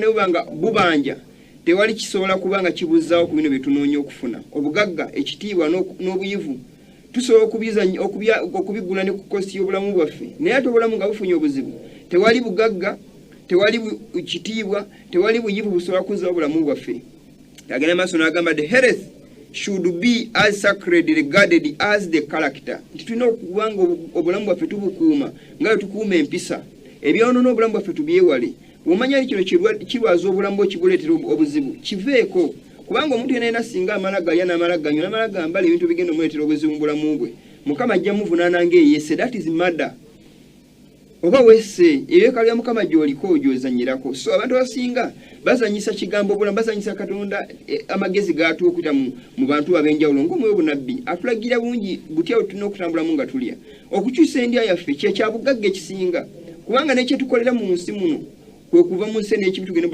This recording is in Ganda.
ne buba nga bubanja, tewali kisobola kuba nga kibuzaawo ku bino bye tunoonya okufuna. Obugagga, ekitiibwa n'obuyivu tusobola okubigula ne ku cost y'obulamu bwaffe, naye ate obulamu nga bufunye obuzibu, tewali bugagga, tewali kitiibwa, tewali buyivu busobola kuzzawo obulamu bwaffe. Agenda maaso n'agamba, "The health should be as sacred regarded as the character," nti tulina okuba nga obulamu bwaffe tubukuuma nga bwe tukuuma empisa. Ebyonoona obulamu bwaffe tubyewale. Bw'omanya nti kino kirwaza obulamu bwe, kibuleetera obuzibu, kiveeko, kubanga omuntu yenna yena singa amala galya n'amala ganywa n'amala gambala ebintu bigenda omuleetera obuzibu mu bulamu bwe, Mukama ajja muvunaana ng'eyese. That is murder. Oba wesse ebyekalo bya Mukama gy'oliko gy'ozanyirako. So abantu abasinga bazanyisa kigambo obulamu, bazanyisa Katonda amagezi gatuwa okuyita mu bantu ab'enjawulo ng'omwoyo obunabbi atulagira bungi butya bwe tulina okutambulamu nga tulya. Okukyusa endya yaffe kyekyabugagga ekisinga, kubanga nekyetukolera mu nsi muno kwe kuva mu nsi n'ekibi tugende.